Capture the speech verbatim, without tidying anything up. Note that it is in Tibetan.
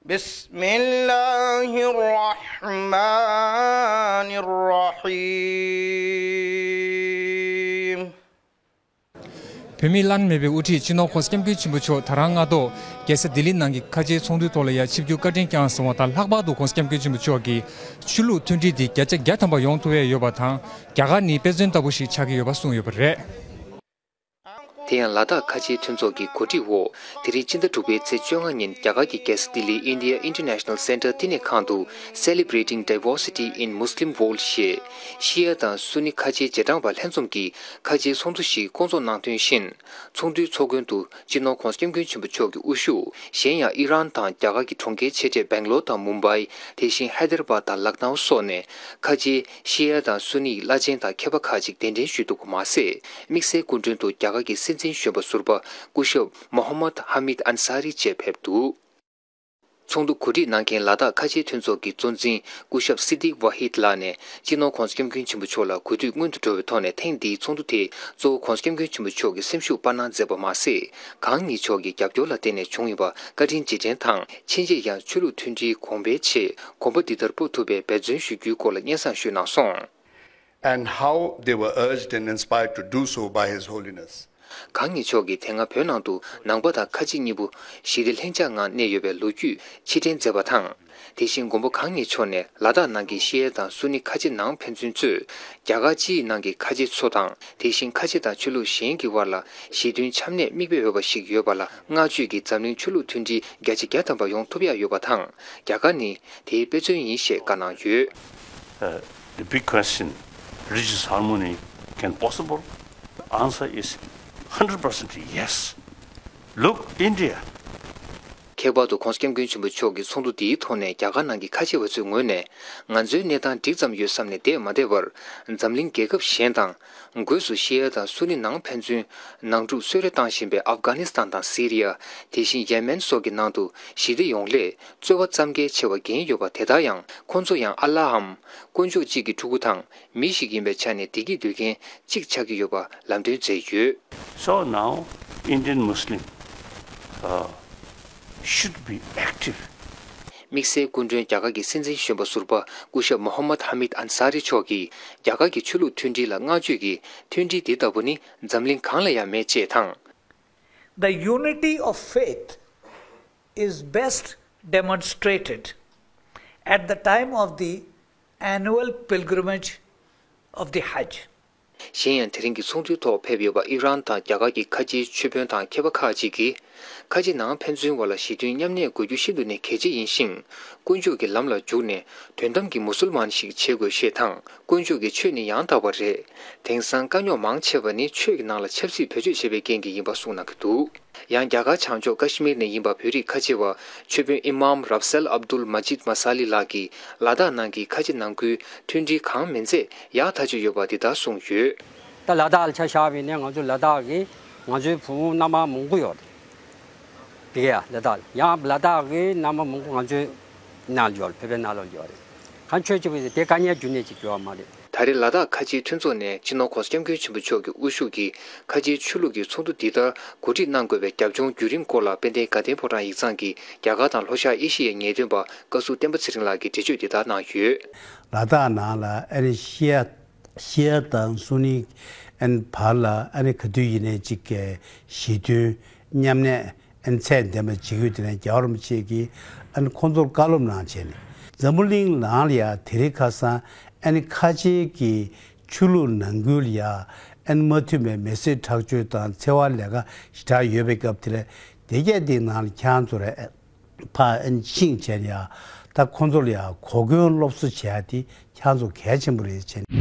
بسم الله الرحمن الرحيم. བོད་མིའི་བླ་ན་མེད་པའི་དབུ་ཁྲིད་སྤྱི་ནོར་༸གོང་ས་༸སྐྱབས་མགོན་ཆེན་པོ་མཆོག་ད་རང་སྔ་དྲོ་རྒྱལ་ས་ལྡི་ལི་ནང་གི་ཁ་ཆེའི་ཚོགས་འདུའི་ཐོག་ལ་ཡར་ཆིབས་བསྒྱུར་བཀའ་དྲིན་བསྐྱངས་སོང་བ་དང་། ལྷག་པར་དུ་༸གོང་ས་༸སྐྱབས་མགོན་ཆེན་པོ་མཆོག་གིས་ཆོས་ལུགས་མཐུན་སྒྲིལ་འདི་བརྒྱ་ཆ་བརྒྱ་ཐམ་པ་ཡོང་ཐུབ་ཡ་ཡོད་པ་དང་། རྒྱ་གར་ནི་དཔེ་མཚོན་ལྟ་བུ་ཞིག་ཆགས་ཀྱི་ཡོད་པ་གསུངས་ཡོད་པ་རེད། དེ་ཡང་ལ་དྭགས་ཁ་ཆེའི་མཐུན་ཚོགས་ཀྱི་གོ་སྒྲིག་འོག་དེ་རིང་སྤྱི་ཟླ་དྲུག་པའི་ཚེས་བཅོ་ལྔ་ཉིན་རྒྱ་གར་གྱི་རྒྱལ་ས་ལྡི་ལིའི་India International Centre བསྟི་གནས་ཁང་དུ་Celebrating Diversity in Muslim World ཞེས་ཤི་ཡ་དང་སུ་ནི་ཁ་ཆེའི་རྗེས་འབྲང་པ་ལྷན་འཛོམས་ཀྱི་ཁ་ཆེའི་ཚོགས་འདུ་ཞིག་བསྐོང་ཚོགས་གནང་དོན་བཞིན། ཚོགས་འདུའི་ཚོགས་མགོན་དུ་སྤྱི་ནོར་༸གོང་ས་༸སྐྱབས་མགོན་ཆེན་པོ་མཆོག་གི་དབུ་བཞུགས། གཞན་ཡང་ཨི་རན་དང་རྒྱ་གར་གྱི་གྲོང་ཁྱེར་ཆེ་གྲས་སྦེང་ལོར་དང་མུམ་བྷའི། དེ་བཞིན་ཧའེ་དར་བཱད་དང་ལག་ནའུ་སོགས་ནས་ཁ་ཆེའི་ཤི་ཡ་དང་སུ་ནིའི་བླ་ཆེན་དང་མཁས་པ་ཁག་ཅིག་གདན་འདྲེན་ཞུས་འདུག་པ་མ་ཟད། དམིགས་བསལ་སྐུ་མགྲོན་དུ་རྒྱ་གར་གྱི་སྲིད་འཛིན་གཞོན་པ་ཟུར་པ་སྐུ་ཞབས་མོ་ཧམ་མད་ཧ་མིད་ཨན་ས་རི་བཅས་ཕེབས་འདུག་ཚོགས་འདུ་གོ་སྒྲིག་གནང་མཁན་ལ་དྭགས་ཁ་ཆེའི་མཐུན་ཚོགས་ཀྱི་གཙོ་འཛིན་སྐུ་ཞབས་སི་ཏིག་ཝ་ཧིད་ལགས་ནས་སྤྱི་ནོར་༸གོང་ས་༸སྐྱབས་མགོན་ཆེན་པོ་མཆོག་ལ་གུས་འདུད་སྔོན་དུ་འགྲོ་བའི་ཐོག་ནས། ཐེངས་འདིའི་ཚོགས་འདུ་དེ་གཙོ་བོ་༸གོང་ས་༸སྐྱབས་མགོན་ཆེན་པོ་མཆོག་གི་སེམས་ཤུགས་སྤར་གནང་མཛད་པ་མ་ཟད། གང་ཉིད་མཆོག་གི་རྒྱབ་སྐྱོར་ལ་བརྟེན་ནས་བྱུང་ཡོད་པར་བཀའ་དྲིན་རྗེས་དྲན་དང་། ཕྱིན་ཆད་ཡང་ཆོས་ལུགས་མཐུན་སྒྲིལ་གོང་འཕེལ་ཆེད་གོམ་པ་འདི་ལྟར་སྤོ་ཐུབ་པའི་འབད་བརྩོན་ཞུ་རྒྱུའི་སྐོར་ལ་སྙན་སེང་ཞུས་གནང་སོང་། And how they were urged and inspired to do so by His Holiness. གང་ཉིད་མཆོག་གིས་དེ་སྔ་བོད་ནང་དུ་ནང་པ་དང་ཁ་ཆེ་གཉིས་པོ་ཞི་བདེ་ལྷིང་འཇགས་ངང་གནས་ཡོད་པའི་ལོ་རྒྱུས་ཕྱིར་དྲན་མཛད་པ་དང་། དེ་བཞིན་མགོན་པོ་གང་ཉིད་མཆོག་ནས་ལ་དྭགས་ནང་གི་ཤི་ཡ་དང་སུ་ནི་ཁ་ཆེ་ནང་ཕན་ཚུན་གཙོས་རྒྱ་གར་སྤྱིའི་ནང་གི་ཁ་ཆེ་ཚོ་དང་། དེ་བཞིན་ཁ་ཆེ་དང་ཆོས་ལུགས་གཞན་གྱི་དབར་ལ་ཞི་མཐུན་འཆམ་གནས་མིག་དཔེ་འོས་པ་ཞིག་ཡོད་པ་ལ་བསྔགས་བརྗོད་ཀྱིས་འཛམ་གླིང་ཆོས་ལུགས་མཐུན་སྒྲིལ་བརྒྱ་ཆ་བརྒྱ་ཐམ་པ་ཡོང་ཐུབ་ཡ་ཡོད་པ་དང་། རྒྱ་གར་ནི་དེའི་དཔེ་མཚོན་ཡིན་ཞེས་བཀའ་གནང་ཡོད། Uh, the big question, religious harmony can possible? The answer is hundred percent yes. Look, India. ཁྱད་པར་དུ་༸གོང་ས་༸སྐྱབས་མགོན་ཆེན་པོ་མཆོག་གི་ཚོགས་འདུ་འདིའི་ཐོག་ནས་རྒྱ་གར་ནང་གི་ཁ་ཆེ་བ་ཚོའི་ངོས་ནས། ང་ཚོའི་གནས་སྟངས་འགྲིག་ཙམ་ཡོད་བསམ་ནས་བསྡད་མ་བསྡད་པར། འཛམ་གླིང་རྒྱལ་ཁབ་གཞན་དང་། སྒོས་སུ་ཤི་ཡ་དང་སུ་ནི་ནང་ཕན་ཚུན་ནང་འཁྲུག་གསོལ་རས་བཏང་བཞིན་པའི་ཨབ་གྷ་ནི་སི་ཐན་དང་སི་རི་ཡ། དེ་བཞིན་ཡེ་མེན་སོགས་ཀྱི་ནང་དུ་ཞི་བདེ་ཡོང་སླད་རྩོལ་བ་རྩམ་གལ་ཆེ་བ་འགན་ཡོད་པ། དེ་ལྟར་ཡང་ཁོང་ཚོ་ཡང་ཨ་ལྷའམ་དཀོན་མཆོག་གཅིག་གི་ཕྲུ་གུ་དང་མི་ཞིག་ཡིན་པའི་ཆ་ནས་བདེ་སྐྱིད་འདོད་མཁན་གཅིག་ཆགས་ཀྱི་ཡོད་པ་ལམ་སྟོན་མཛད་ཡོད། So now Indian Muslim, uh, should be active. དམིགས་བསལ་སྐུ་མགྲོན་རྒྱ་གར་གྱི་སྲིད་འཛིན་གཞོན་པ་ཟུར་པ་སྐུ་ཞབས་མོ་ཧམ་མད་ཧ་མིད་ཨན་ས་རི་མཆོག་གིས་རྒྱ་གར་གྱི་ཆོས་ལུགས་མཐུན་སྒྲིལ་ལ་བསྔགས་བརྗོད་ཀྱིས། མཐུན་སྒྲིལ་འདི་ལྟ་བུ་ནི་འཛམ་གླིང་གང་ལ་ཡང་མེད་ཅེས་དང་། The unity of faith is best demonstrated at the time of the annual pilgrimage of the Hajj. གཞན་ཡང་། དེ་རིང་གི་ཚོགས་འདུའི་ཐོག་ཕེབས་ཡོད་པ་ཨི་རན་དང་རྒྱ་གར་གྱི་ཁ་ཆེའི་ཆོས་དཔོན་དང་མཁས་པ་ཁག་ཅིག་གིས། ཁ་ཆེ་ནང་ཕན་ཚུན་བར་ལ་ཞི་མཐུན་མཉམ་གནས་དགོས་རྒྱུ་ཤིན་ཏུ་ནས་གལ་ཆེ་ཡིན་ཞིང་། དཀོན་མཆོག་གི་ལམ་ལ་འཇུག་ནས་དོན་དམ་གྱི་མུ་སུལ་མཱན་ཞིག་བྱེད་དགོས་ཞེས་དང་། དཀོན་མཆོག་གི་ཆོས་ནི་ཡང་དག་པ་རེད། དེང་སང་དཀའ་རྙོག་མང་ཆེ་བ་ནི་ཆོས་ཀྱི་ནང་ལ་ཆབ་སྲིད་བེད་སྤྱོད་བྱས་པའི་རྐྱེན་གྱིས་ཡིན་པ་གསུངས་གནང་གི་འདུག། ཡང་རྒྱ་གར་བྱང་ཕྱོགས་ཀ་ཤི་མིར་ནས་ཡིན་པ་བོད་རིགས་ཁ་ཆེ་བ་ཆོས་དཔོན་ཨི་མམ་རབ་སེལ་ཨབ་དུལ་མ་ཇིད་མ་ས་ལི་ལགས་ཀྱིས་ལ་དྭགས་ནང་གི་ཁ་ཆེ་ནང་ཁུལ་མཐུན་སྒྲིལ་གང་མིན་ཚད་ཡག་ཐག་ཆོད་ཡོད་པ་འདི་ལྟར་གསུངས་ཡོད། ད་ལ་དྭགས་ལ་ཆ་བཞག་པ་ཡིན་ན་ང་ཚོ་ལ་དྭགས་ཀྱི་ང་ཚོའི་བུ་མོ་མནའ་མ་མང་པོ་ཡོད་རེད། དེ་ག་ཡ་ལ་དྭགས་ལ་ཡང་ལ་དྭགས་ཀྱི་མནའ་མ་མང་པོ་ང་ཚོའི་ནང་ལ་ཡོད་རེད། བོད་པའི་ནང་ལ་ཡོད་རེད། གང་ཆོས་གཅིག་པུ་དེ་དཀའ་ངལ་རྒྱུ་གནས་གཅིག་ཡོད་མ་རེད། ད་རེས་ལ་དྭགས་ཁ་ཆེའི་མཐུན་ཚོགས་ནས་སྤྱི་ནོར་༸གོང་ས་༸སྐྱབས་མགོན་ཆེན་པོ་མཆོག་གི་དབུ་བཞུགས་ཀྱིས་ཁ་ཆེའི་ཆོས་ལུགས་ཀྱི་ཚོགས་འདུ་འདི་ལྟར་གོ་སྒྲིག་གནང་དགོས་པའི་རྒྱབ་ལྗོངས་བརྒྱུད་རིམ་སྐོར་ལ་དཔལ་ལྡན་དགའ་ལྡན་ཕོ་བྲང་ཡིག་ཚང་གི་རྒྱ་གར་དང་ལྷོ་ཤར་ཨེ་ཤི་ཡའི་ངེས་སྟོན་པ་བཀའ་ཟུར་བསྟན་པ་ཚེ་རིང་ལགས་ཀྱིས་འགྲེལ་བརྗོད་འདི་ལྟར་གནང་ཡོད། ལ་དྭགས་ནང་ལ་ཨ་ནི་ཤི་ཡ་ཤི་ཡ་དང་སུ་ནི་ཨན་བར་ལ་ཨ་ནི་ག་དུས་ཡིན་ནའི་གཅིག་གི་ཞི་མཐུན་མཉམ་གནས་ཨན་ཚད་ལྡན་པ་བྱེད་རྒྱུ་དེ་ནས་རྒྱལ་བ་རིན་པོ་ཆེ་གིས་ཨ་ནི་ཁོང་ཚོར་བཀའ་སློབ་གནང་བྱས་ནས། འཛམ་བུ་གླིང་ནང་ལ་ཡ་དེ་རིང་ཁ་སང་ཨ་ནི་ཁ་ཆེ་གི་ཆོས་ལུགས་ནང་ཁུལ་ལ་ཡ་ཨ་ནི་མ་མཐུན་པའི་མི་སེར་ཁྲག་སྦྱོར་དང་འཚེ་བ་ལས་ཀ་ཞེ་དྲག་ཡོད་པའི་སྐབས་དེ་ལ་དེ་གས་དེའི་ནང་ལ་ཁྱེད་རང་ཚོ་ར་ཕར་ཨ་ནི་ཕྱིན་བྱས་ནས་ཡ་ད་ཁོང་ཚོ་ལ་ཡ་གོ་སྐོན་སློབ་གསོ་བྱས་ཏེ་ཁྱེད་རང་ཚོ་གལ་ཆེན་པོ་རེད་བྱས་ནས།